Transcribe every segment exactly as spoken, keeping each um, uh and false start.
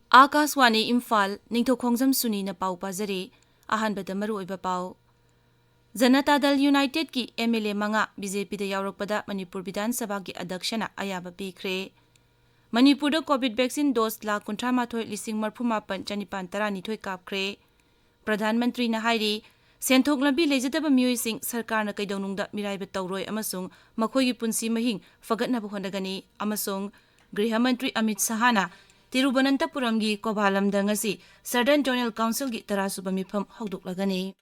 ꯑꯥꯀꯥꯁꯋꯥꯅꯤ ꯏꯝꯐꯥꯜ, ꯅꯤꯡꯊꯧꯈꯣꯡꯖꯝ ꯁꯨꯅꯤꯅ ꯄꯥꯎ ꯄꯥꯖꯔꯤ꯫ ꯑꯍꯥꯟꯕꯗ ꯃꯔꯨꯑꯣꯏꯕ ꯄꯥꯎ꯫ ꯖꯅꯇꯥ ꯗꯜ ꯌꯨꯅꯥꯏꯇꯦꯗꯀꯤ ꯑꯦꯝ ꯑꯦꯜ ꯑꯦ ꯃꯉꯥ ꯕꯤ ꯖꯦ ꯄꯤꯗ ꯌꯥꯎꯔꯛꯄꯗ ꯃꯅꯤꯄꯨꯔ ꯕꯤꯙꯥꯟ ꯁꯚꯥꯒꯤ ꯑꯗ꯭ꯌꯛꯁꯅ ꯑꯌꯥꯕ ꯄꯤꯈ꯭ꯔꯦ꯫ ꯃꯅꯤꯄꯨꯔꯗ ꯀꯣꯚꯤꯗ ꯚꯦꯛꯁꯤꯟ ꯗꯣꯁ ꯂꯥꯈ ꯀꯨꯟꯊ꯭ꯔꯥ ꯃꯥꯊꯣꯏ ꯂꯤꯁꯤꯡ ꯃꯔꯤꯐꯨ ꯃꯥꯄꯟ ꯆꯅꯤꯄꯥꯟ ꯇꯔꯥꯅꯤꯊꯣꯏ ꯀꯥꯞꯈ꯭ꯔꯦ꯫ ꯄ꯭ꯔꯙꯥꯟ ꯃꯟꯇ꯭ꯔꯤꯅ ꯍꯥꯏꯔꯤ, ꯁꯦꯟꯊꯣꯛ ꯂꯝꯕꯤ ꯂꯩꯖꯗꯕ ꯃꯤꯑꯣꯏꯁꯤꯡ ꯁꯔꯀꯥꯔꯅ ꯀꯩꯗꯧꯅꯨꯡꯗ ꯃꯤꯔꯥꯏꯕ ꯇꯧꯔꯣꯏ ꯑꯃꯁꯨꯡ ꯃꯈꯣꯏꯒꯤ ꯄꯨꯟꯁꯤ ꯃꯍꯤꯡ ꯐꯒꯠꯅꯕ ꯍꯣꯠꯅꯒꯅꯤ ꯑꯃꯁꯨꯡ ꯒ꯭ꯔꯤꯍ ꯃꯟꯇ꯭ꯔꯤ ꯑꯃꯤꯠ ꯁꯍꯥꯅ ꯇꯤꯔꯨꯕꯅꯟꯇꯄꯨꯔꯝꯒꯤ ꯀꯣꯚꯥꯂꯝꯗ ꯉꯁꯤ ꯁꯗꯔꯟ ꯖꯣꯅꯦꯜ ꯀꯥꯎꯟꯁꯤꯜꯒꯤ ꯇꯔꯥꯁꯨꯕ ꯃꯤꯐꯝ ꯍꯧꯗꯣꯛꯂꯒꯅꯤ꯫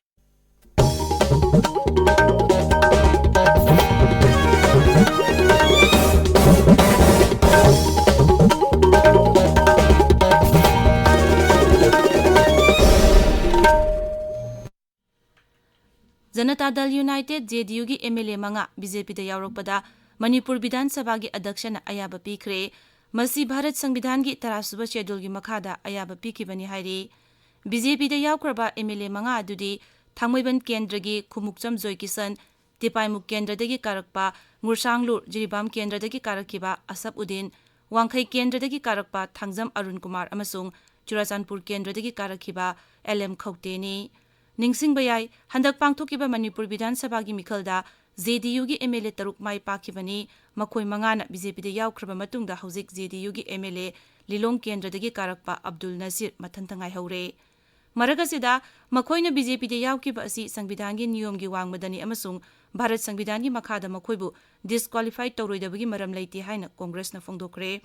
ꯖꯅꯇꯥ ꯗꯜ ꯌꯨꯅꯥꯏꯇꯦꯗ, ꯖꯦ ꯗꯤ ꯌꯨꯒꯤ ꯑꯦꯝ ꯑꯦꯜ ꯑꯦ ꯃꯉꯥ ꯕꯤ ꯖꯦ ꯄꯤꯗ ꯌꯥꯎꯔꯛꯄꯗ ꯃꯅꯤꯄꯨꯔ ꯕꯤꯙꯥꯟ ꯁꯚꯥꯒꯤ ꯑꯗ꯭ꯌꯛꯁꯅ ꯑꯌꯥꯕ ꯄꯤꯈ꯭ꯔꯦ꯫ ꯃꯁꯤ ꯚꯥꯔꯠ ꯁꯪꯕꯤꯙꯥꯟꯒꯤ ꯇꯔꯥꯁꯨꯕ ꯁꯦꯗꯨꯜꯒꯤ ꯃꯈꯥꯗ ꯑꯌꯥꯕ ꯄꯤꯈꯤꯕꯅꯤ ꯍꯥꯏꯔꯤ꯫ ꯕꯤ ꯖꯦ ꯄꯤꯗ ꯌꯥꯎꯈ꯭ꯔꯕ ꯑꯦꯝ ꯑꯦꯜ ꯑꯦ ꯃꯉꯥ ꯑꯗꯨꯗꯤ ꯊꯥꯡꯃꯩꯕꯟ ꯀꯦꯟꯗ꯭ꯔꯒꯤ ꯈꯨꯃꯨꯛꯆꯝ ꯖꯣꯏꯀꯤꯁꯟ, ꯇꯤꯄꯥꯏꯃꯨꯛ ꯀꯦꯟꯗ꯭ꯔꯗꯒꯤ ꯀꯥꯔꯛꯄ ꯉꯨꯔꯁꯥꯡꯂꯨꯔ, ꯖꯤꯔꯤꯕꯥꯝ ꯀꯦꯟꯗ꯭ꯔꯗꯒꯤ ꯀꯥꯔꯛꯈꯤꯕ ꯑꯁꯞ ꯎꯗꯤꯟ, ꯋꯥꯡꯈꯩ ꯀꯦꯟꯗ꯭ꯔꯗꯒꯤ ꯀꯥꯔꯛꯄ ꯊꯥꯡꯖꯝ ꯑꯔꯨꯟ ꯀꯨꯃꯥꯔ ꯑꯃꯁꯨꯡ ꯆꯨꯔꯥꯆꯥꯟꯄꯨꯔ ꯀꯦꯟꯗ꯭ꯔꯗꯒꯤ ꯀꯥꯔꯛꯈꯤꯕ ꯑꯦꯜ ꯑꯦꯝ ꯈꯧꯇꯦꯅꯤ꯫ ꯅꯤꯡꯁꯤꯡꯕ ꯌꯥꯏ, ꯍꯟꯗꯛ ꯄꯥꯡꯊꯣꯛꯈꯤꯕ ꯃꯅꯤꯄꯨꯔ ꯕꯤꯙꯥꯟ ꯁꯚꯥꯒꯤ ꯃꯤꯈꯜꯗ ꯖꯦ ꯗꯤ ꯌꯨꯒꯤ ꯑꯦꯝ ꯑꯦꯜ ꯑꯦ ꯇꯔꯨꯛ ꯃꯥꯏ ꯄꯥꯛꯈꯤꯕꯅꯤ꯫ ꯃꯈꯣꯏ ꯃꯉꯥꯅ ꯕꯤ ꯖꯦ ꯄꯤꯗ ꯌꯥꯎꯈ꯭ꯔꯕ ꯃꯇꯨꯡꯗ ꯍꯧꯖꯤꯛ ꯖꯦ ꯗꯤ ꯌꯨꯒꯤ ꯑꯦꯝ ꯑꯦꯜ ꯑꯦ ꯂꯤꯂꯣꯡ ꯀꯦꯟꯗ꯭ꯔꯗꯒꯤ ꯀꯥꯔꯛꯄ ꯑꯕꯗꯨꯜ ꯅꯁꯤꯔ ꯃꯊꯟꯇ ꯉꯥꯏꯍꯧꯔꯦ꯫ ꯃꯔꯛ ꯑꯁꯤꯗ, ꯃꯈꯣꯏꯅ ꯕꯤ ꯖꯦ ꯄꯤꯗ ꯌꯥꯎꯈꯤꯕ ꯑꯁꯤ ꯁꯪꯕꯤꯙꯥꯟꯒꯤ ꯅꯤꯌꯣꯝꯒꯤ ꯋꯥꯡꯃꯗꯅꯤ ꯑꯃꯁꯨꯡ ꯚꯥꯔꯠ ꯁꯪꯕꯤꯙꯥꯟꯒꯤ ꯃꯈꯥꯗ ꯃꯈꯣꯏꯕꯨ ꯗꯤꯁꯀ꯭ꯋꯥꯂꯤꯐꯥꯏ ꯇꯧꯔꯣꯏꯗꯕꯒꯤ ꯃꯔꯝ ꯂꯩꯇꯦ ꯍꯥꯏꯅ ꯀꯣꯡꯒ꯭ꯔꯦꯁꯅ ꯐꯣꯡꯗꯣꯛꯈ꯭ꯔꯦ꯫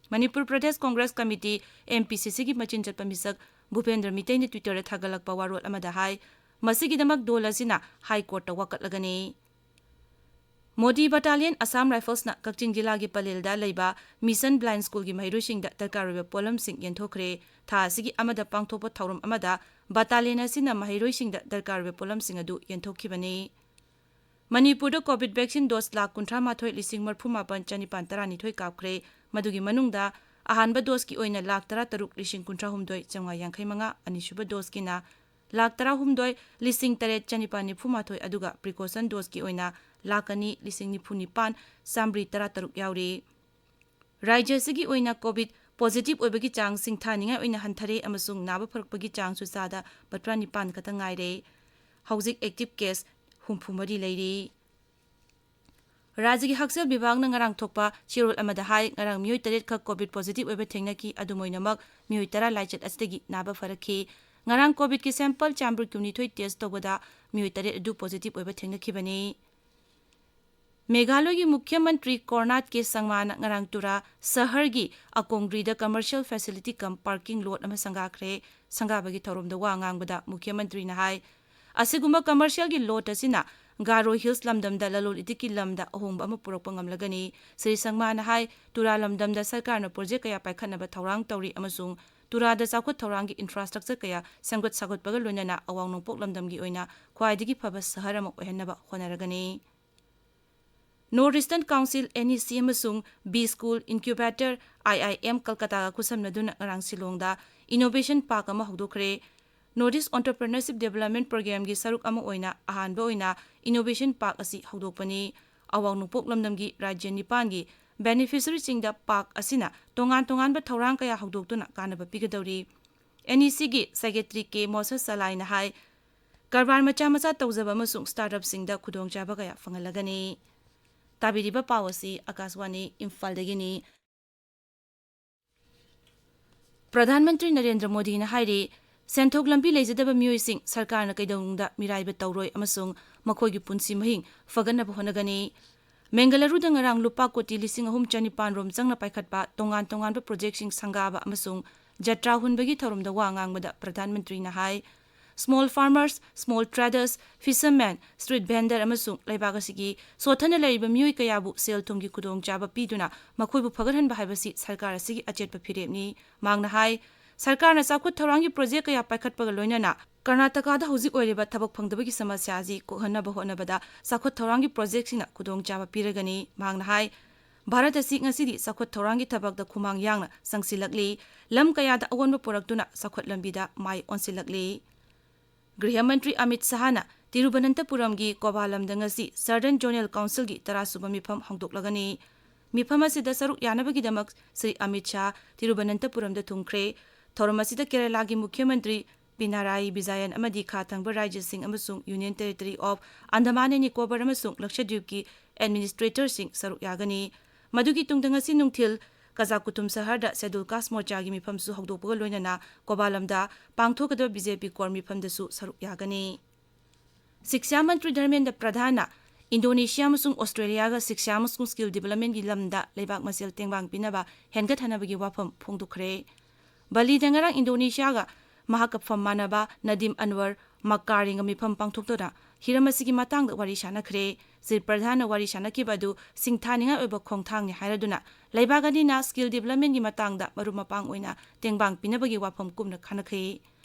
Manipur Pradesh Congress committee, M P C ꯁꯤꯒꯤ ꯃꯆꯤꯟ ꯆꯠꯄ ꯃꯤꯁꯛ ꯚꯨꯄꯦꯟꯗ꯭ꯔ ꯃꯤꯇꯩꯅ Twitter-ꯗ ꯊꯥꯒꯠꯂꯛꯄ ꯋꯥꯔꯣꯜ ꯑꯃꯗ ꯍꯥꯏ, ꯃꯁꯤꯒꯤꯗꯃꯛ ꯗꯣꯜ ꯑꯁꯤꯅ ꯍꯥꯏ ꯀꯣꯔꯠꯇ ꯋꯥꯀꯠꯂꯒꯅꯤ꯫ ꯃꯣꯗꯤ ꯕꯠꯇꯥꯂꯤꯌꯟ ꯑꯁꯥꯝ ꯔꯥꯏꯐꯜꯁꯅ ꯀꯛꯆꯤꯡ ꯖꯤꯂꯥꯒꯤ ꯄꯂꯦꯜꯗ ꯂꯩꯕ ꯃꯤꯁꯟ ꯕ꯭ꯂꯥꯏꯟ ꯁ꯭ꯀꯨꯜꯒꯤ ꯃꯍꯩꯔꯣꯏꯁꯤꯡꯗ ꯗꯔꯀꯥꯔ ꯑꯣꯏꯕ ꯄꯣꯠꯂꯝꯁꯤꯡ ꯌꯦꯟꯊꯣꯛꯈ꯭ꯔꯦ꯫ ꯊꯥ ꯑꯁꯤꯒꯤ ꯑꯃꯗ ꯄꯥꯡꯊꯣꯛꯄ ꯊꯧꯔꯝ ꯑꯃꯗ ꯕꯠꯇꯥꯂꯤꯌꯟ ꯑꯁꯤꯅ ꯃꯍꯩꯔꯣꯏꯁꯤꯡꯗ ꯗꯔꯀꯥꯔ ꯑꯣꯏꯕ ꯄꯣꯠꯂꯝꯁꯤꯡ ꯑꯗꯨ ꯌꯦꯟꯊꯣꯛꯈꯤꯕꯅꯤ꯫ ꯃꯅꯤꯄꯨꯔꯗ ꯀꯣꯚꯤꯗ ꯚꯦꯛꯁꯤꯟ ꯗꯣꯁ ꯂꯥꯈ ꯀꯨꯟꯊ꯭ꯔꯥ ꯃꯥꯊꯣꯏ ꯂꯤꯁꯤꯡ ꯃꯔꯤꯐꯨ ꯃꯥꯄꯟ ꯆꯅꯤꯄꯥꯟ ꯇꯔꯥꯅꯤꯊꯣꯏ ꯀꯥꯞꯈ꯭ꯔꯦ꯫ ꯃꯗꯨꯒꯤ ꯃꯅꯨꯡꯗ ꯑꯍꯥꯟꯕ ꯗꯣꯁꯀꯤ ꯑꯣꯏꯅ ꯂꯥꯈ ꯇꯔꯥ ꯇꯔꯨꯛ ꯂꯤꯁꯤꯡ ꯀꯨꯟꯊ꯭ꯔꯥ ꯍꯨꯝꯗꯣꯏ ꯆꯥꯝꯃꯉꯥ ꯌꯥꯡꯈꯩ ꯃꯉꯥ, ꯑꯅꯤꯁꯨꯕ ꯗꯣꯁꯀꯤꯅ ꯂꯥꯈ ꯇꯔꯥ ꯍꯨꯝꯗꯣꯏ ꯂꯤꯁꯤꯡ ꯇꯔꯦꯠ ꯆꯅꯤꯄꯥꯟ ꯅꯤꯐꯨ ꯃꯥꯊꯣꯏ, ꯑꯗꯨꯒ ꯄ꯭ꯔꯤꯀꯣꯁꯟ ꯗꯣꯁꯀꯤ ꯑꯣꯏꯅ ꯂꯥꯈ ꯑꯅꯤ ꯂꯤꯁꯤꯡ ꯅꯤꯐꯨ ꯅꯤꯄꯥꯟ ꯆꯥꯝꯃꯔꯤ ꯇꯔꯥ ꯇꯔꯨꯛ ꯌꯥꯎꯔꯤ꯫ ꯔꯥꯖ꯭ꯌ ꯑꯁꯤꯒꯤ ꯑꯣꯏꯅ ꯀꯣꯚꯤꯗ ꯄꯣꯖꯤꯇꯤꯚ ꯑꯣꯏꯕꯒꯤ ꯆꯥꯡ ꯁꯤꯡꯊꯥꯅꯤꯡꯉꯥꯏ ꯑꯣꯏꯅ ꯍꯟꯊꯔꯦ ꯑꯃꯁꯨꯡ ꯅꯥꯕ ꯐꯔꯛꯄꯒꯤ ꯆꯥꯡꯁꯨ ꯆꯥꯗ ꯇꯔꯥꯅꯤꯄꯥꯟ ꯈꯛꯇ ꯉꯥꯏꯔꯦ꯫ ꯍꯧꯖꯤꯛ ꯑꯦꯛꯇꯤꯚ ꯀꯦꯁ ꯍꯨꯝꯐꯨ ꯃꯔꯤ ꯂꯩꯔꯤ꯫ ꯔꯥꯖ꯭ꯌꯒꯤ ꯍꯛꯁꯦꯜ ꯕꯤꯚꯥꯒꯅ ꯉꯔꯥꯡ ꯊꯣꯛꯄ ꯆꯦꯔꯣꯜ ꯑꯃꯗ ꯍꯥꯏ, ꯉꯔꯥꯡ ꯃꯤꯑꯣꯏ ꯇꯔꯦꯠ ꯈꯛ ꯀꯣꯚꯤꯗ ꯄꯣꯖꯤꯇꯤꯚ ꯑꯣꯏꯕ ꯊꯦꯡꯅꯈꯤ꯫ ꯑꯗꯨꯝ ꯑꯣꯏꯅꯃꯛ, ꯃꯤꯑꯣꯏ ꯇꯔꯥ ꯂꯥꯏꯆꯠ ꯑꯁꯤꯗꯒꯤ ꯅꯥꯕ ꯐꯔꯛꯈꯤ꯫ ꯉꯔꯥꯡ ꯀꯣꯚꯤꯗꯀꯤ ꯁꯦꯝꯄꯜ ꯆꯥꯝꯃ꯭ꯔꯤ ꯀꯨꯟꯅꯤꯊꯣꯏ ꯇꯦꯁ ꯇꯧꯕꯗ ꯃꯤꯑꯣꯏ ꯇꯔꯦꯠ ꯑꯗꯨ ꯄꯣꯖꯤꯇꯤꯚ ꯑꯣꯏꯕ ꯊꯦꯡꯅꯈꯤꯕꯅꯤ꯫ ꯃꯦꯘꯥꯂꯌꯒꯤ ꯃꯨꯈ꯭ꯌ ꯃꯟꯇ꯭ꯔꯤ ꯀꯣꯔꯅꯥꯠ ꯀꯦ ꯁꯪꯃꯥꯅ ꯉꯔꯥꯡ ꯇꯨꯔꯥ ꯁꯍꯔꯒꯤ ꯑꯀꯣꯡꯒ꯭ꯔꯤꯗ ꯀꯃꯔꯁꯤꯌꯦꯜ ꯐꯦꯁꯤꯂꯤꯇꯤ ꯀꯝ ꯄꯥꯔꯀꯤꯡ ꯂꯣꯠ ꯑꯃ ꯁꯪꯒꯥꯈ꯭ꯔꯦ꯫ ꯁꯪꯒꯥꯕꯒꯤ ꯊꯧꯔꯝꯗ ꯋꯥ ꯉꯥꯡꯕꯗ ꯃꯨꯈ꯭ꯌ ꯃꯟꯇ꯭ꯔꯤꯅ ꯍꯥꯏ, ꯑꯁꯤꯒꯨꯝꯕ ꯀꯃꯔꯁꯤꯌꯦꯜꯒꯤ ꯂꯣꯠ ꯑꯁꯤꯅ ꯒꯥꯔꯣ ꯍꯤꯜꯁ ꯂꯝꯗꯝꯗ ꯂꯂꯣꯟ ꯏꯇꯤꯛꯀꯤ ꯂꯝꯗ ꯑꯍꯣꯡꯕ ꯑꯃ ꯄꯨꯔꯛꯄ ꯉꯝꯂꯒꯅꯤ꯫ ꯁ꯭ꯔꯤ ꯁꯪꯃꯥꯅ ꯍꯥꯏ, ꯇꯨꯔꯥ ꯂꯝꯗꯝꯗ ꯁꯔꯀꯥꯔꯅ ꯄ꯭ꯔꯣꯖꯦꯛ ꯀꯌꯥ ꯄꯥꯏꯈꯠꯅꯕ ꯊꯧꯔꯥꯡ ꯇꯧꯔꯤ ꯑꯃꯁꯨꯡ ꯇꯨꯔꯥꯗ ꯆꯥꯎꯈꯠ ꯊꯧꯔꯥꯡꯒꯤ ꯏꯟꯐ꯭ꯔꯥꯁ꯭ꯇ꯭ꯔꯛꯆꯔ ꯀꯌꯥ ꯁꯦꯝꯒꯠ ꯁꯥꯒꯠꯄꯒ ꯂꯣꯏꯅꯅ ꯑꯋꯥꯡ ꯅꯣꯡꯄꯣꯛ ꯂꯝꯗꯝꯒꯤ ꯑꯣꯏꯅ ꯈ꯭ꯋꯥꯏꯗꯒꯤ ꯐꯕ ꯁꯍꯔ ꯑꯃ ꯑꯣꯏꯍꯟꯅꯕ ꯍꯣꯠꯅꯔꯒꯅꯤ꯫ North Eastern Council, N E C, ꯑꯃꯁꯨꯡ B School Incubator, I I M, ꯀꯜꯀꯇꯥꯒ ꯈꯨꯠꯁꯝꯅꯗꯨꯅ ꯉꯔꯥꯡ ꯁꯤꯂꯣꯡꯗ Innovation Park ꯑꯃ ꯍꯧꯗꯣꯛꯈ꯭ꯔꯦ꯫ North East Entrepreneurship Development Programꯒꯤ ꯁꯔꯨꯛ ꯑꯃ ꯑꯣꯏꯅ ꯑꯍꯥꯟꯕ ꯑꯣꯏꯅ Innovation Park ꯑꯁꯤ ꯍꯧꯗꯣꯛꯄꯅꯤ꯫ ꯑꯋꯥꯡ ꯅꯣꯡꯄꯣꯛ ꯂꯝꯗꯝꯒꯤ ꯔꯥꯖ꯭ꯌ ꯅꯤꯄꯥꯟꯒꯤ ꯕꯦꯅꯤꯐꯤꯁꯔꯤꯁꯤꯡꯗ ꯄꯥꯔꯛ ꯑꯁꯤꯅ ꯇꯣꯉꯥꯟ ꯇꯣꯉꯥꯟꯕ ꯊꯧꯔꯥꯡ ꯀꯌꯥ ꯍꯧꯗꯣꯛꯇꯨꯅ ꯀꯥꯟꯅꯕ ꯄꯤꯒꯗꯧꯔꯤ꯫ N E Cꯒꯤ ꯁꯦꯀ꯭ꯔꯦꯇꯔꯤ ꯀꯦ ꯃꯣꯁꯦꯁ ꯁꯂꯥꯏꯅ ꯍꯥꯏ, ꯀꯔꯕꯥꯔ ꯃꯆꯥ ꯃꯆꯥ ꯇꯧꯖꯕ ꯑꯃꯁꯨꯡ ꯁ꯭ꯇꯥꯔꯠ ꯑꯞꯁꯤꯡꯗ ꯈꯨꯗꯣꯡꯆꯥꯕ ꯀꯌꯥ ꯐꯪꯍꯜꯂꯒꯅꯤ꯫ ꯇꯥꯕꯤꯔꯤꯕ ꯄꯥꯎ ꯑꯁꯤ ꯑꯀꯥꯁꯋꯥꯅꯤ ꯏꯝꯐꯥꯜꯗꯒꯤꯅꯤ꯫ ꯄ꯭ꯔꯙꯥꯟ ꯃꯟꯇ꯭ꯔꯤ ꯅꯔꯦꯟꯗ꯭ꯔ ꯃꯣꯗꯤꯅ ꯍꯥꯏꯔꯤ, ꯁꯦꯟꯊꯣꯛ ꯂꯝꯕꯤ ꯂꯩꯖꯗꯕ ꯃꯤꯑꯣꯏꯁꯤꯡ ꯁꯔꯀꯥꯔꯅ ꯀꯩꯗꯧꯅꯨꯡꯗ ꯃꯤꯔꯥꯏꯕ ꯇꯧꯔꯣꯏ ꯑꯃꯁꯨꯡ ꯃꯈꯣꯏꯒꯤ ꯄꯨꯟꯁꯤ ꯃꯍꯤꯡ ꯐꯒꯠꯅꯕ ꯍꯣꯠꯅꯒꯅꯤ꯫ ꯃꯦꯡꯒꯂꯨꯔꯨꯗ ꯉꯔꯥꯡ ꯂꯨꯄꯥ ꯀꯣꯇꯤ ꯂꯤꯁꯤꯡ ꯑꯍꯨꯝ ꯆꯅꯤꯄꯥꯟ ꯔꯣꯝ ꯆꯪꯅ ꯄꯥꯏꯈꯠꯄ ꯇꯣꯉꯥꯟ ꯇꯣꯉꯥꯟꯕ ꯄ꯭ꯔꯣꯖꯦꯛꯁꯤꯡ ꯁꯪꯒꯥꯕ ꯑꯃꯁꯨꯡ ꯖꯇ꯭ꯔꯥ ꯍꯨꯟꯕꯒꯤ ꯊꯧꯔꯝꯗ ꯋꯥ ꯉꯥꯡꯕꯗ ꯄ꯭ꯔꯙꯥꯟ ꯃꯟꯇ꯭ꯔꯤꯅ ꯍꯥꯏ, small farmers, small traders, fishermen, street vendor ꯑꯃꯁꯨꯡ ꯂꯩꯕꯥꯛ ꯑꯁꯤꯒꯤ ꯁꯣꯠꯊꯅ ꯂꯩꯔꯤꯕ ꯃꯤꯑꯣꯏ ꯀꯌꯥꯕꯨ ꯁꯦꯜ ꯊꯨꯝꯒꯤ ꯈꯨꯗꯣꯡꯆꯥꯕ ꯄꯤꯗꯨꯅ ꯃꯈꯣꯏꯕꯨ ꯐꯒꯠꯍꯟꯕ ꯍꯥꯏꯕꯁꯤ ꯁꯔꯀꯥꯔ ꯑꯁꯤꯒꯤ ꯑꯆꯦꯠꯄ ꯐꯤꯔꯦꯞꯅꯤ꯫ ꯃꯍꯥꯛꯅ ꯍꯥꯏ, ꯁꯔꯀꯥꯔꯅ ꯆꯥꯎꯈꯠ ꯊꯧꯔꯥꯡꯒꯤ ꯄ꯭ꯔꯣꯖꯦꯛ ꯀꯌꯥ ꯄꯥꯏꯈꯠꯄꯒ ꯂꯣꯏꯅꯅ ꯀꯔꯅꯥꯇꯀꯥꯗ ꯍꯧꯖꯤꯛ ꯑꯣꯏꯔꯤꯕ ꯊꯕꯛ ꯐꯪꯗꯕꯒꯤ ꯁꯃꯁ꯭ꯌꯥ ꯑꯁꯤ ꯀꯣꯛꯍꯟꯅꯕ ꯍꯣꯠꯅꯕꯗ ꯆꯥꯎꯈꯠ ꯊꯧꯔꯥꯡꯒꯤ ꯄ꯭ꯔꯣꯖꯦꯛꯁꯤꯡꯅ ꯈꯨꯗꯣꯡꯆꯥꯕ ꯄꯤꯔꯒꯅꯤ꯫ ꯃꯍꯥꯛꯅ ꯍꯥꯏ, ꯚꯥꯔꯠ ꯑꯁꯤ ꯉꯁꯤꯗꯤ ꯆꯥꯎꯈꯠ ꯊꯧꯔꯥꯡꯒꯤ ꯊꯕꯛꯇ ꯈꯨꯃꯥꯡ ꯌꯥꯡꯅ ꯆꯪꯁꯤꯜꯂꯛꯂꯤ, ꯂꯝ ꯀꯌꯥꯗ ꯑꯑꯣꯟꯕ ꯄꯨꯔꯛꯇꯨꯅ ꯆꯥꯎꯈꯠ ꯂꯝꯕꯤꯗ ꯃꯥꯏ ꯑꯣꯟꯁꯤꯜꯂꯛꯂꯤ꯫ ꯒ꯭ꯔꯤꯍ ꯃꯟꯇ꯭ꯔꯤ ꯑꯃꯤꯠ ꯁꯍꯥꯅ ꯇꯤꯔꯨꯕꯅꯟꯇꯄꯨꯔꯝꯒꯤ ꯀꯣꯕꯥꯂꯝꯗ ꯉꯁꯤ Southern Zonal Councilꯒꯤ ꯇꯔꯥꯁꯨꯕ ꯃꯤꯐꯝ ꯍꯧꯗꯣꯛꯂꯒꯅꯤ꯫ ꯃꯤꯐꯝ ꯑꯁꯤꯗ ꯁꯔꯨꯛ ꯌꯥꯅꯕꯒꯤꯗꯃꯛ ꯁ꯭ꯔꯤ ꯑꯃꯤꯠ ꯁꯥꯍ ꯇꯤꯔꯨꯕꯅꯟꯇꯄꯨꯔꯝꯗ ꯊꯨꯡꯈ꯭ꯔꯦ꯫ ꯊꯧꯔꯝ ꯑꯁꯤꯗ ꯀꯦꯔꯂꯥꯒꯤ ꯃꯨꯈ꯭ꯌ ꯃꯟꯇ꯭ꯔꯤ ꯄꯤꯅꯔꯥꯏ ꯕꯤꯖꯌꯟ ꯑꯃꯗꯤ ꯈꯥ ꯊꯪꯕ ꯔꯥꯖ꯭ꯌꯁꯤꯡ ꯑꯃꯁꯨꯡ Union Territory of Andaman and Nicobar ꯑꯃꯁꯨꯡ ꯂꯛꯁꯗ꯭ꯋꯤꯞꯀꯤ ꯑꯦꯗꯃꯤꯅꯤꯁꯇ꯭ꯔꯦꯇꯔꯁꯤꯡ ꯁꯔꯨꯛ ꯌꯥꯒꯅꯤ꯫ ꯃꯗꯨꯒꯤ ꯇꯨꯡꯗ ꯉꯁꯤ ꯅꯨꯡꯊꯤꯜ ꯀꯖꯥꯀꯨꯇꯨꯝ ꯁꯍꯔꯗ ꯁꯦꯗꯨꯜ ꯀꯥꯁ ꯃꯣꯔꯆꯥꯒꯤ ꯃꯤꯐꯝꯁꯨ ꯍꯧꯗꯣꯛꯄꯒ ꯂꯣꯏꯅꯅ ꯀꯣꯕꯥꯂꯝꯗ ꯄꯥꯡꯊꯣꯛꯀꯗꯕ ꯕꯤ ꯖꯦ ꯄꯤ ꯀꯣꯔ ꯃꯤꯐꯝꯗꯁꯨ ꯁꯔꯨꯛ ꯌꯥꯒꯅꯤ꯫ ꯁꯤꯛꯁꯥ ꯃꯟꯇ꯭ꯔꯤ ꯙꯔꯃꯦꯟꯗ꯭ꯔ ꯄ꯭ꯔꯙꯥꯟꯅ ꯏꯟꯗꯣꯅꯦꯁꯤꯌꯥ ꯑꯃꯁꯨꯡ ꯑꯣꯁꯇ꯭ꯔꯦꯂꯤꯌꯥꯒ ꯁꯤꯛꯁꯥ ꯑꯃꯁꯨꯡ ꯁ꯭ꯀꯤꯜ ꯗꯤꯕꯂꯞꯃꯦꯟꯒꯤ ꯂꯝꯗ ꯂꯩꯕꯥꯛ ꯃꯁꯦꯜ ꯇꯦꯡꯕꯥꯡ ꯄꯤꯅꯕ ꯍꯦꯟꯒꯠꯍꯟꯅꯕꯒꯤ ꯋꯥꯐꯝ ꯐꯣꯡꯗꯣꯛꯈ꯭ꯔꯦ꯫ ꯕꯂꯤꯗ ꯉꯔꯥꯡ ꯏꯟꯗꯣꯅꯦꯁꯤꯌꯥꯒ ꯃꯍꯥꯛꯀ ꯐꯝ ꯃꯥꯟꯅꯕ ꯅꯗꯤꯝ ꯑꯟꯋꯔ ꯃꯛꯀꯥꯔꯤꯡꯒ ꯃꯤꯐꯝ ꯄꯥꯡꯊꯣꯛꯇꯨꯅ ꯍꯤꯔꯝ ꯑꯁꯤꯒꯤ ꯃꯇꯥꯡꯗ ꯋꯥꯔꯤ ꯁꯥꯟꯅꯈ꯭ꯔꯦ꯫ ꯁ꯭ꯔꯤ ꯄ꯭ꯔꯙꯥꯟꯅ ꯋꯥꯔꯤ ꯁꯥꯟꯅꯈꯤꯕ ꯑꯗꯨ ꯁꯤꯡꯊꯥꯅꯤꯡꯉꯥꯏ ꯑꯣꯏꯕ ꯈꯣꯡꯊꯥꯡꯅꯤ ꯍꯥꯏꯔꯗꯨꯅ ꯂꯩꯕꯥꯛ ꯑꯅꯤꯅ ꯁ꯭ꯀꯤꯜ ꯗꯤꯕꯂꯞꯃꯦꯟꯒꯤ ꯃꯇꯥꯡꯗ ꯃꯔꯨꯞ ꯃꯄꯥꯡ ꯑꯣꯏꯅ ꯇꯦꯡꯕꯥꯡ ꯄꯤꯅꯕꯒꯤ ꯋꯥꯐꯝ ꯀꯨꯞꯅ ꯈꯟꯅꯈꯤ꯫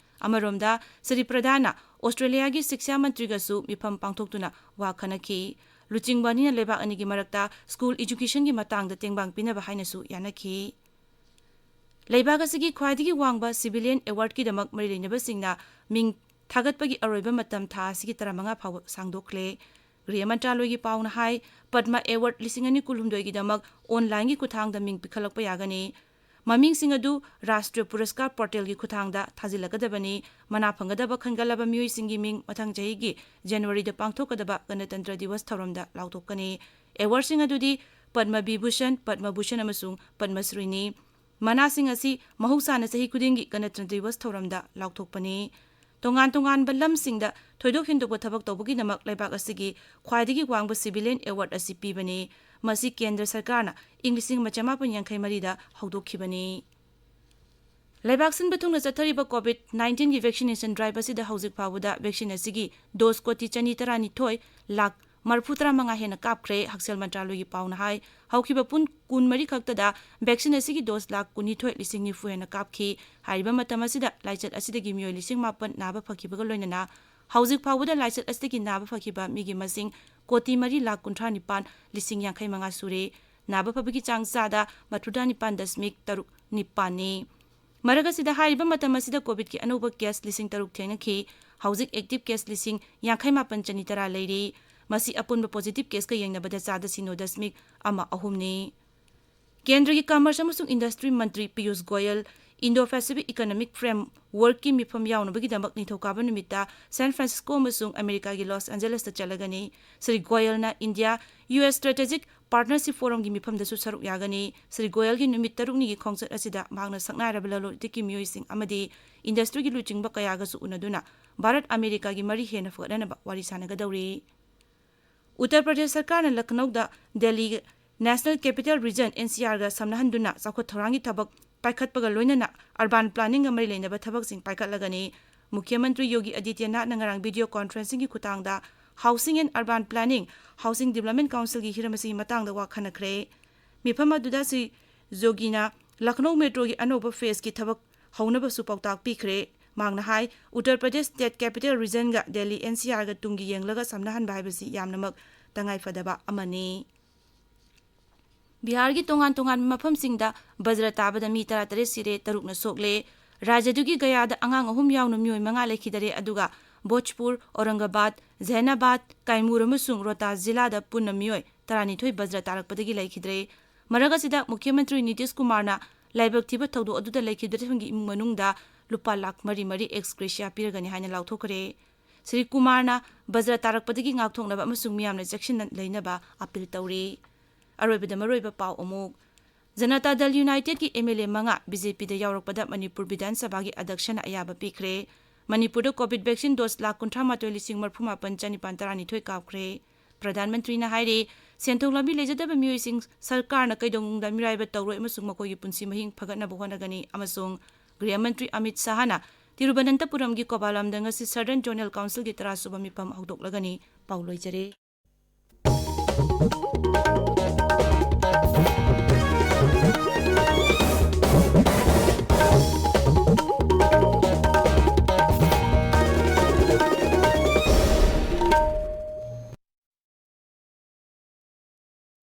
ꯑꯃꯔꯣꯝꯗ ꯁ꯭ꯔꯤ ꯄ꯭ꯔꯙꯥꯟꯅ ꯑꯣꯁꯇ꯭ꯔꯦꯂꯤꯌꯥꯒꯤ ꯁꯤꯛꯁꯥ ꯃꯟꯇ꯭ꯔꯤꯒꯁꯨ ꯃꯤꯐꯝ ꯄꯥꯡꯊꯣꯛꯇꯨꯅ ꯋꯥ ꯈꯟꯅꯈꯤ꯫ ꯂꯨꯆꯤꯡꯕ ꯑꯅꯤꯅ ꯂꯩꯕꯥꯛ ꯑꯅꯤꯒꯤ ꯃꯔꯛꯇ ꯁ꯭ꯀꯨꯜ ꯑꯦꯖꯨꯀꯦꯁꯟꯒꯤ ꯃꯇꯥꯡꯗ ꯇꯦꯡꯕꯥꯡ ꯄꯤꯅꯕ ꯍꯥꯏꯅꯁꯨ ꯌꯥꯅꯈꯤ꯫ ꯂꯩꯕꯥꯛ ꯑꯁꯤꯒꯤ ꯈ꯭ꯋꯥꯏꯗꯒꯤ ꯋꯥꯡꯕ ꯁꯤꯚꯤꯂꯤꯌꯟ ꯑꯦꯋꯥꯔꯗꯀꯤꯗꯃꯛ ꯃꯔꯤ ꯂꯩꯅꯕꯁꯤꯡꯅ ꯃꯤꯡ ꯊꯥꯒꯠꯄꯒꯤ ꯑꯔꯣꯏꯕ ꯃꯇꯝ ꯊꯥ ꯑꯁꯤꯒꯤ ꯇꯔꯥꯃꯉꯥ ꯐꯥꯎꯕ ꯁꯥꯡꯗꯣꯛꯈ꯭ꯔꯦ꯫ ꯒ꯭ꯔꯤꯍ ꯃꯟꯇ꯭ꯔꯥꯂꯣꯏꯒꯤ ꯄꯥꯎꯅ ꯍꯥꯏ, ꯄꯗꯃ ꯑꯦꯋꯥꯔꯗ ꯂꯤꯁꯤꯡ ꯑꯅꯤ ꯀꯨꯟꯍꯨꯝꯗꯣꯏꯒꯤꯗꯃꯛ ꯑꯣꯟꯂꯥꯏꯟꯒꯤ ꯈꯨꯠꯊꯥꯡꯗ ꯃꯤꯡ ꯄꯤꯈꯠꯂꯛꯄ ꯌꯥꯒꯅꯤ꯫ ꯃꯃꯤꯡꯁꯤꯡ ꯑꯗꯨ ꯔꯥꯁꯇ꯭ꯔꯤꯌ ꯄꯨꯔꯁꯀꯥꯔ ꯄꯣꯔꯇꯦꯜꯒꯤ ꯈꯨꯠꯊꯥꯡꯗ ꯊꯥꯖꯤꯜꯂꯛꯀꯗꯕꯅꯤ꯫ ꯃꯅꯥ ꯐꯪꯒꯗꯕ ꯈꯟꯒꯠꯂꯕ ꯃꯤꯑꯣꯏꯁꯤꯡꯒꯤ ꯃꯤꯡ ꯃꯊꯪ ꯆꯍꯤꯒꯤ ꯖꯅꯋꯥꯔꯤꯗ ꯄꯥꯡꯊꯣꯛꯀꯗꯕ ꯒꯅꯇꯟꯇ꯭ꯔ ꯗꯤꯋꯁ ꯊꯧꯔꯝꯗ ꯂꯥꯎꯊꯣꯛꯀꯅꯤ꯫ ꯑꯦꯋꯥꯔꯗꯁꯤꯡ ꯑꯗꯨꯗꯤ ꯄꯗꯃ ꯕꯤꯚꯨꯁꯟ, ꯄꯗꯃ ꯚꯨꯁꯟ ꯑꯃꯁꯨꯡ ꯄꯗꯃ ꯁ꯭ꯔꯤꯅꯤ꯫ ꯃꯅꯥꯁꯤꯡ ꯑꯁꯤ ꯃꯍꯧꯁꯥꯅ ꯆꯍꯤ ꯈꯨꯗꯤꯡꯒꯤ ꯒꯅꯇꯟꯇ꯭ꯔ ꯗꯤꯋꯁ ꯊꯧꯔꯝꯗ ꯂꯥꯎꯊꯣꯛꯄꯅꯤ꯫ ꯇꯣꯉꯥꯟ ꯇꯣꯉꯥꯟꯕ ꯂꯝꯁꯤꯡꯗ ꯊꯣꯏꯗꯣꯛ ꯍꯦꯟꯗꯣꯛꯄ ꯊꯕꯛ ꯇꯧꯕꯒꯤꯗꯃꯛ ꯂꯩꯕꯥꯛ ꯑꯁꯤꯒꯤ ꯈ꯭ꯋꯥꯏꯗꯒꯤ ꯋꯥꯡꯕ ꯁꯤꯚꯤꯂꯤꯌꯟ ꯑꯦꯋꯥꯔꯗ ꯑꯁꯤ ꯄꯤꯕꯅꯤ꯫ ꯃꯁꯤ ꯀꯦꯟꯗ꯭ꯔ ꯁꯔꯀꯥꯔꯅ ꯏꯪ ꯂꯤꯁꯤꯡ ꯑꯃ ꯆꯃꯥꯄꯟ ꯌꯥꯡꯈꯩ ꯃꯔꯤꯗ ꯍꯧꯗꯣꯛꯈꯤꯕꯅꯤ꯫ ꯂꯩꯕꯥꯛ ꯁꯤꯟꯕ ꯊꯨꯡꯅ ꯆꯠꯊꯔꯤꯕ ꯀꯣꯚꯤꯗ ꯅꯥꯏꯟꯇꯤꯟꯒꯤ ꯚꯦꯛꯁꯤꯅꯦꯁꯟ ꯗ꯭ꯔꯥꯏꯚ ꯑꯁꯤꯗ ꯍꯧꯖꯤꯛ ꯐꯥꯎꯕꯗ ꯚꯦꯛꯁꯤꯟ ꯑꯁꯤꯒꯤ ꯗꯣꯁ ꯀꯣꯇꯤ ꯆꯅꯤ ꯇꯔꯥꯅꯤꯊꯣꯏ ꯂꯥꯈ ꯃꯔꯤꯐꯨ ꯇꯔꯥꯃꯉꯥ ꯍꯦꯟꯅ ꯀꯥꯞꯈ꯭ꯔꯦ꯫ ꯍꯛꯁꯦꯜ ꯃꯟꯇ꯭ꯔꯥꯂꯣꯏꯒꯤ ꯄꯥꯎꯅ ꯍꯥꯏ, ꯍꯧꯈꯤꯕ ꯄꯨꯡ ꯀꯨꯟꯃꯔꯤ ꯈꯛꯇꯗ ꯚꯦꯛꯁꯤꯟ ꯑꯁꯤꯒꯤ ꯗꯣꯁ ꯂꯥꯈ ꯀꯨꯟꯅꯤꯊꯣꯏ ꯂꯤꯁꯤꯡ ꯅꯤꯐꯨ ꯍꯦꯟꯅ ꯀꯥꯞꯈꯤ꯫ ꯍꯥꯏꯔꯤꯕ ꯃꯇꯝ ꯑꯁꯤꯗ ꯂꯥꯏꯆꯠ ꯑꯁꯤꯗꯒꯤ ꯃꯤꯑꯣꯏ ꯂꯤꯁꯤꯡ ꯃꯥꯄꯟ ꯅꯥꯕ ꯐꯈꯤꯕꯒ ꯂꯣꯏꯅꯅ ꯍꯧꯖꯤꯛ ꯐꯥꯎꯕꯗ ꯂꯥꯏꯆꯠ ꯑꯁꯤꯗꯒꯤ ꯅꯥꯕ ꯐꯈꯤꯕ ꯃꯤꯒꯤ ꯃꯁꯤꯡ ꯀꯣꯇꯤ ꯃꯔꯤ ꯂꯥꯈ ꯀꯨꯟꯊ꯭ꯔꯥ ꯅꯤꯄꯥꯟ ꯂꯤꯁꯤꯡ ꯌꯥꯡꯈꯩ ꯃꯉꯥ ꯁꯨꯔꯦ꯫ ꯅꯥꯕ ꯐꯕꯒꯤ ꯆꯥꯡ ꯆꯥꯗ ꯃꯔꯤꯐꯨꯇꯔꯥ ꯅꯤꯄꯥꯟ ꯗꯁꯃꯤꯛ ꯇꯔꯨꯛ ꯅꯤꯄꯥꯟꯅꯤ꯫ ꯃꯔꯛ ꯑꯁꯤꯗ ꯍꯥꯏꯔꯤꯕ ꯃꯇꯝ ꯑꯁꯤꯗ ꯀꯣꯚꯤꯗꯀꯤ ꯑꯅꯧꯕ ꯀꯦꯁ ꯂꯤꯁꯤꯡ ꯇꯔꯨꯛ ꯊꯦꯡꯅꯈꯤ꯫ ꯍꯧꯖꯤꯛ ꯑꯦꯛꯇꯤꯚ ꯀꯦꯁ ꯂꯤꯁꯤꯡ ꯌꯥꯡꯈꯩ ꯃꯥꯄꯟ ꯆꯅꯤ ꯇꯔꯥ ꯂꯩꯔꯤ꯫ ꯃꯁꯤ ꯑꯄꯨꯟꯕ ꯄꯣꯖꯤꯇꯤꯚ ꯀꯦꯁꯀ ꯌꯦꯡꯅꯕꯗ ꯆꯥꯗ ꯁꯤꯅꯣ ꯗꯁꯃꯤꯛ ꯑꯃ ꯑꯍꯨꯝꯅꯤ꯫ ꯀꯦꯟꯗ꯭ꯔꯒꯤ ꯀꯃꯔꯁ ꯑꯃꯁꯨꯡ ꯏꯟꯗꯁꯇ꯭ꯔꯤ ꯃꯟꯇ꯭ꯔꯤ ꯄꯤꯌꯨꯁ ꯒꯣꯌꯜ Indo-Pacific Economic Frameworkꯀꯤ ꯃꯤꯐꯝ ꯌꯥꯎꯅꯕꯒꯤꯗꯃꯛ ꯅꯤꯡꯊꯧꯀꯥꯕ ꯅꯨꯃꯤꯠꯇ ꯁꯦꯟ ꯐ꯭ꯔꯥꯟꯁꯤꯁꯀꯣ ꯑꯃꯁꯨꯡ ꯑꯃꯦꯔꯤꯀꯥꯒꯤ ꯂꯣꯁ ꯑꯦꯟꯖꯦꯂꯁꯇ ꯆꯠꯂꯒꯅꯤ꯫ ꯁ꯭ꯔꯤ ꯒꯣꯌꯜꯅ India U S Strategic Partnership Forumꯒꯤ ꯃꯤꯐꯝꯗꯁꯨ ꯁꯔꯨꯛ ꯌꯥꯒꯅꯤ꯫ ꯁ꯭ꯔꯤ ꯒꯣꯌꯜꯒꯤ ꯅꯨꯃꯤꯠ ꯇꯔꯨꯛꯅꯤꯒꯤ ꯈꯣꯡꯆꯠ ꯑꯁꯤꯗ ꯃꯍꯥꯛꯅ ꯁꯛꯅꯥꯏꯔꯕ ꯂꯂꯣꯟ ꯏꯇꯤꯛꯀꯤ ꯃꯤꯑꯣꯏꯁꯤꯡ ꯑꯃꯗꯤ ꯏꯟꯗꯁꯇ꯭ꯔꯤꯒꯤ ꯂꯨꯆꯤꯡꯕ ꯀꯌꯥꯒꯁꯨ ꯎꯅꯗꯨꯅ ꯚꯥꯔꯠ ꯑꯃꯦꯔꯤꯀꯥꯒꯤ ꯃꯔꯤ ꯍꯦꯟꯅ ꯐꯒꯠꯍꯟꯅꯕ ꯋꯥꯔꯤ ꯁꯥꯟꯅꯒꯗꯧꯔꯤ꯫ ꯎꯠꯇꯔ ꯄ꯭ꯔꯗꯦꯁ ꯁꯔꯀꯥꯔꯅ ꯂꯈꯅꯧꯗ ꯗꯦꯜꯂꯤ National Capital Region, NCRꯒ ꯁꯝꯅꯍꯟꯗꯨꯅ ꯆꯥꯎꯈꯠ ꯊꯧꯔꯥꯡꯒꯤ ꯊꯕꯛ ꯄꯥꯏꯈꯠꯄꯒ ꯂꯣꯏꯅꯅ urban planningꯒ ꯃꯔꯤ ꯂꯩꯅꯕ ꯊꯕꯛꯁꯤꯡ ꯄꯥꯏꯈꯠꯂꯒꯅꯤ꯫ ꯃꯨꯈ꯭ꯌ ꯃꯟꯇ꯭ꯔꯤ ꯌꯣꯒꯤ ꯑꯥꯗꯤꯇ꯭ꯌꯅꯥꯊꯅ ꯉꯔꯥꯡ video conferencingꯒꯤ ꯈꯨꯠꯊꯥꯡꯗ Housing and Urban Planning, Housing Development Councilꯒꯤ ꯍꯤꯔꯝ ꯑꯁꯤꯒꯤ ꯃꯇꯥꯡꯗ ꯋꯥ ꯈꯟꯅꯈ꯭ꯔꯦ꯫ ꯃꯤꯐꯝ ꯑꯗꯨꯗ ꯁ꯭ꯔꯤ ꯌꯣꯒꯤꯅ ꯂꯈꯅꯧ ꯃꯦꯇ꯭ꯔꯣꯒꯤ ꯑꯅꯧꯕ phaseꯀꯤ ꯊꯕꯛ ꯍꯧꯅꯕꯁꯨ ꯄꯥꯎꯇꯥꯛ ꯄꯤꯈ꯭ꯔꯦ꯫ ꯃꯍꯥꯛꯅ ꯍꯥꯏ, ꯎꯠꯇꯔ ꯄ꯭ꯔꯗꯦꯁ State Capital Regionꯒ ꯗꯦꯜꯂꯤ NCRꯒ ꯇꯨꯡꯒꯤ ꯌꯦꯡꯂꯒ ꯁꯝꯅꯍꯟꯕ ꯍꯥꯏꯕꯁꯤ ꯌꯥꯝꯅꯃꯛ ꯇꯉꯥꯏꯐꯗꯕ ꯑꯃꯅꯤ꯫ ꯕꯤꯍꯥꯔꯒꯤ ꯇꯣꯉꯥꯟ ꯇꯣꯉꯥꯟꯕ ꯃꯐꯝꯁꯤꯡꯗ ꯕꯖ꯭ꯔ ꯇꯥꯕꯗ ꯃꯤ ꯇꯔꯥꯇꯔꯦꯠ ꯁꯤꯔꯦ, ꯇꯔꯨꯛꯅ ꯁꯣꯛꯂꯦ꯫ ꯔꯥꯖ꯭ꯌꯗꯨꯒꯤ ꯒꯌꯥꯗ ꯑꯉꯥꯡ ꯑꯍꯨꯝ ꯌꯥꯎꯅ ꯃꯤꯑꯣꯏ ꯃꯉꯥ ꯂꯩꯈꯤꯗꯔꯦ, ꯑꯗꯨꯒ ꯚꯣꯖꯄꯨꯔ, ꯑꯧꯔꯪꯒꯕꯥꯗ, ꯖꯦꯍꯅꯥꯕꯥꯗ, ꯀꯥꯏꯃꯨꯔ ꯑꯃꯁꯨꯡ ꯔꯣꯍꯇꯥꯁ ꯖꯤꯂꯥꯗ ꯄꯨꯟꯅ ꯃꯤꯑꯣꯏ ꯇꯔꯥꯅꯤꯊꯣꯏ ꯕꯖ꯭ꯔ ꯇꯥꯔꯛꯄꯗꯒꯤ ꯂꯩꯈꯤꯗ꯭ꯔꯦ꯫ ꯃꯔꯛ ꯑꯁꯤꯗ ꯃꯨꯈ꯭ꯌ ꯃꯟꯇ꯭ꯔꯤ ꯅꯤꯇꯤꯁ ꯀꯨꯃꯥꯔꯅ ꯂꯥꯏꯕꯛ ꯊꯤꯕ ꯊꯧꯗꯣꯛ ꯑꯗꯨꯗ ꯂꯩꯈꯤꯗꯕꯁꯤꯡꯒꯤ ꯏꯃꯨꯡ ꯃꯅꯨꯡꯗ ꯂꯨꯄꯥ ꯂꯥꯈ ꯃꯔꯤ ꯃꯔꯤ ex gratia ꯄꯤꯔꯒꯅꯤ ꯍꯥꯏꯅ ꯂꯥꯎꯊꯣꯛꯈ꯭ꯔꯦ꯫ ꯁ꯭ꯔꯤ ꯀꯨꯃꯥꯔꯅ ꯕꯖ꯭ꯔ ꯇꯥꯔꯛꯄꯗꯒꯤ ꯉꯥꯛꯊꯣꯛꯅꯕ ꯑꯃꯁꯨꯡ ꯃꯤꯌꯥꯝꯅ ꯆꯦꯛꯁꯤꯟꯅ ꯂꯩꯅꯕ appeal ꯇꯧꯔꯤ꯫ ꯑꯔꯣꯏꯕꯗ ꯃꯔꯨꯑꯣꯏꯕ ꯄꯥꯎ ꯑꯃꯨꯛ꯫ ꯖꯅꯇꯥ ꯗꯜ ꯌꯨꯅꯥꯏꯇꯦꯗꯀꯤ MLA ꯃꯉꯥ BJPꯗ ꯌꯥꯎꯔꯛꯄꯗ ꯃꯅꯤꯄꯨꯔ ꯕꯤꯙꯥꯟ ꯁꯚꯥꯒꯤ ꯑꯗ꯭ꯌꯛꯁꯅ ꯑꯌꯥꯕ ꯄꯤꯈ꯭ꯔꯦ꯫ ꯃꯅꯤꯄꯨꯔꯗ COVID vaccine dose ꯂꯥꯈ ꯀꯨꯟꯊ꯭ꯔꯥ ꯃꯥꯊꯣꯏ ꯂꯤꯁꯤꯡ ꯃꯔꯤꯐꯨ ꯃꯥꯄꯟ ꯆꯅꯤꯄꯥꯟ ꯇꯔꯥꯅꯤꯊꯣꯏ ꯀꯥꯞꯈ꯭ꯔꯦ꯫ ꯄ꯭ꯔꯙꯥꯟ ꯃꯟꯇ꯭ꯔꯤꯅ ꯍꯥꯏꯔꯤ, ꯁꯦꯟꯊꯣꯛ ꯂꯝꯕꯤ ꯂꯩꯖꯗꯕ ꯃꯤꯑꯣꯏꯁꯤꯡ ꯁꯔꯀꯥꯔꯅ ꯀꯩꯗꯧꯅꯨꯡꯗ ꯃꯤꯔꯥꯏꯕ ꯇꯧꯔꯣꯏ ꯑꯃꯁꯨꯡ ꯃꯈꯣꯏꯒꯤ ꯄꯨꯟꯁꯤ ꯃꯍꯤꯡ ꯐꯒꯠꯅꯕ ꯍꯣꯠꯅꯒꯅꯤ ꯑꯃꯁꯨꯡ ꯒ꯭ꯔꯤꯍ ꯃꯟꯇ꯭ꯔꯤ ꯑꯃꯤꯠ ꯁꯥꯍꯅ ꯇꯤꯔꯨꯕꯅꯟꯇꯄꯨꯔꯝꯒꯤ ꯀꯣꯕꯥꯂꯝꯗ ꯉꯁꯤ Southern Zonal Councilꯒꯤ ꯇꯔꯥꯁꯨꯕ ꯃꯤꯐꯝ ꯍꯧꯗꯣꯛꯂꯒꯅꯤ꯫ ꯄꯥꯎ ꯂꯣꯏꯖꯔꯦ꯫